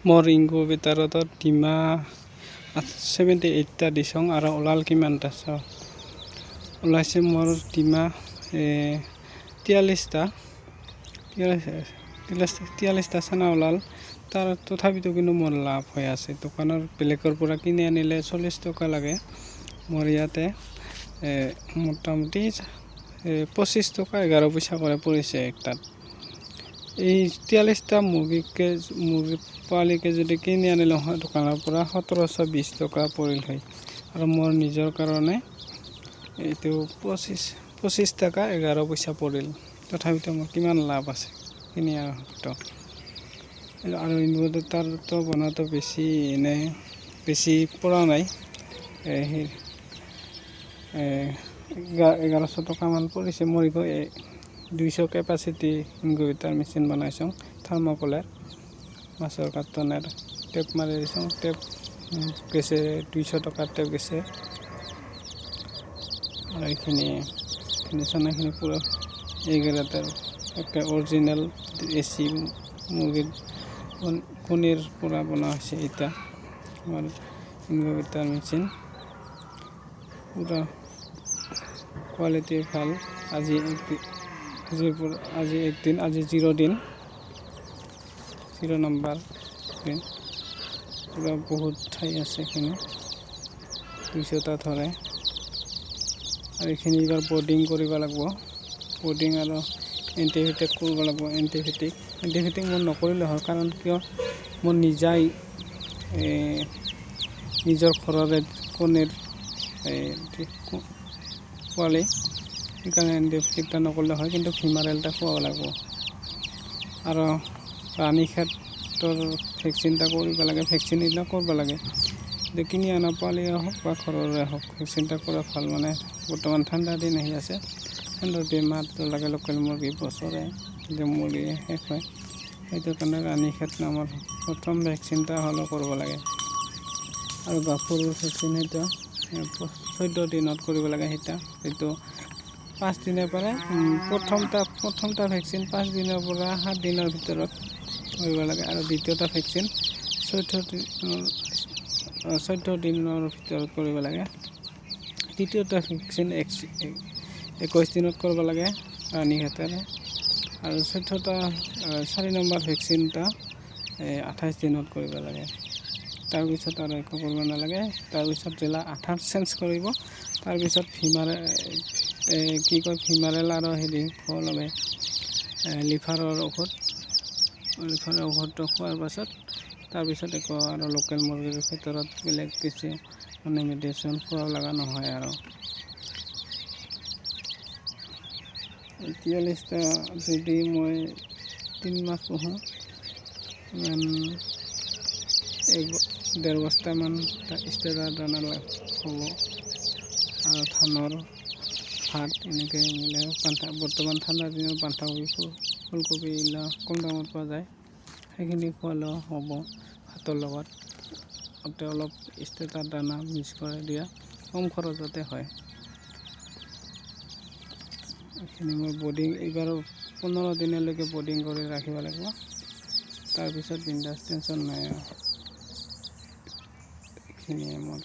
মোৰ ইনকুবেটাৰত ডিমা 78টা দিছং আৰু ওলাল কিমানটা চাওঁ। ওলাইছে মোৰ ডিমা 43টা, 43টা চানা ওলাল। তাৰ তথাপিতো কিন্তু মোৰ লাভ হৈ আছে। দোকানৰ বেলেগৰ পৰা কিনি আনিলে 40 টকা লাগে, মোৰ ইয়াতে মোটামুটি 25 টকা 11 পইচা কৰে পৰিছে একটাত। এই 43টা মুৰ্গীকে, মুৰ্গী পোৱালিকে যদি কিনি আনিলোঁ হয় দোকানৰ পৰা, 1720 টকা পৰিল হয়। আৰু মোৰ নিজৰ কাৰণে এইটো 25 টকা 11 পইচা পৰিল। তথাপিতো মোৰ কিমান লাভ আছে কিনি অনাটো। আৰু ইনকুবেটাৰটো বনাওঁতে বেছি এনেই বেছি পৰা নাই, সেই 1100 টকামান পৰিছে। মোৰ 200 কেপাচিটি ইনকুবেটাৰ মেচিন বনাইছোঁ। থাৰ্মকলেৰ মাছৰ কাৰ্টনেৰ টেপ মাৰি দিছোঁ। টেপ গেছে, 200 টকাৰ টেপ গেছে। আৰু এইখিনি চানাখিনি পূৰা এইকেইটাৰ একে অৰিজিনেল দেশী মুৰ্গীৰ কণীৰ পৰা বনোৱা হৈছে। এতিয়া আমাৰ ইনকুবেটাৰ মেচিন পূৰা কোৱালিটি ভাল। আজি আজিৰ পৰা আজি একদিন, আজি 0 দিন, 0 নম্বৰ দিন। পূৰা বহুত ঠাই আছে এইখিনি, 200টা ধৰে। আৰু এইখিনি এইবাৰ বৰ্ডিং কৰিব লাগিব, বৰ্ডিং আৰু এণ্টিবায়'টিক কৰিব লাগিব। এণ্টিবায়'টিক মই নকৰিলে হয়, কাৰণ কিয় মোৰ নিজাই নিজৰ ঘৰৰে কণীৰ পোৱালি, সেইকাৰণে এণ্টিবায়'টিকটা নকৰিলে হয়, কিন্তু ভিমাৰেলটা খুৱাব লাগিব। আৰু ৰাণী খেতৰ ভেকচিন এটা কৰিব লাগে। ভেকচিন এইবিলাক কৰিব লাগে। এতিয়া কিনি অনা পোৱালিয়ে হওক বা ঘৰৰে হওক, ভেকচিন এটা কৰা ভাল। মানে বৰ্তমান ঠাণ্ডা দিন আহি আছে, ঠাণ্ডাৰ বেমাৰটো লাগে লোকেল মুৰ্গী, বছৰে যে মুৰ্গী শেষ হয়। সেইটো কাৰণে ৰাণী খেত নামৰ প্ৰথম ভেকচিন এটা হ'লেও কৰিব লাগে। আৰু গাভৰুৰ ভেকচিন সেইটো 14 দিনত কৰিব লাগে। সেইটো 5 দিনৰ পৰা প্ৰথমটা ভেকচিন 5 দিনৰ পৰা 7 দিনৰ ভিতৰত কৰিব লাগে আৰু দ্বিতীয়টা ভেকচিন 14 দিনৰ ভিতৰত কৰিব লাগে। তৃতীয়টা ভেকচিন 21 দিনত কৰিব লাগে ৰাণী খেতেৰে। আৰু 4 নম্বৰ ভেকচিনটা 28 দিনত কৰিব লাগে। তাৰপিছত আৰু একো কৰিব নালাগে। তাৰপিছত যেতিয়া আঠাৰ চেঞ্জ কৰিব, তাৰপিছত ভিমাৰে কি কয়, ভিমাৰেল আৰু হেৰি খুৱাব লাগে, লিভাৰৰ ঔষধ। লিভাৰৰ ঔষধটো খোৱাৰ পাছত তাৰপিছত একো আৰু লোকেল মুৰ্গীৰ ভিতৰত বেলেগ কিছু মানে মেডিচিন খুৱাব লগা নহয়। আৰু 43টা যদি মই 3 মাহ পুহোঁ, ইমান এক ডেৰ বস্তামান ষ্টাৰ্টাৰ দানা হ'ব। আৰু ধানৰ ভাত এনেকৈ মিলাই বৰ্তমান ঠাণ্ডা দিনত বন্ধাকবি, ফুলকবি এইবিলাক কম দামত পোৱা যায়, সেইখিনি খোৱালেও হ'ব ভাতৰ লগত। তাতে অলপ ষ্টাৰ্টাৰ দানা মিক্স কৰি দিয়া কম খৰচতে হয়। এইখিনি মই বৰ্ডিং এইবাৰ 15 দিনলৈকে বৰ্ডিং কৰি ৰাখিব লাগিব। তাৰপিছত বিন্দাছ, টেনশ্যন নাই। আৰু এইখিনিয়ে মোৰ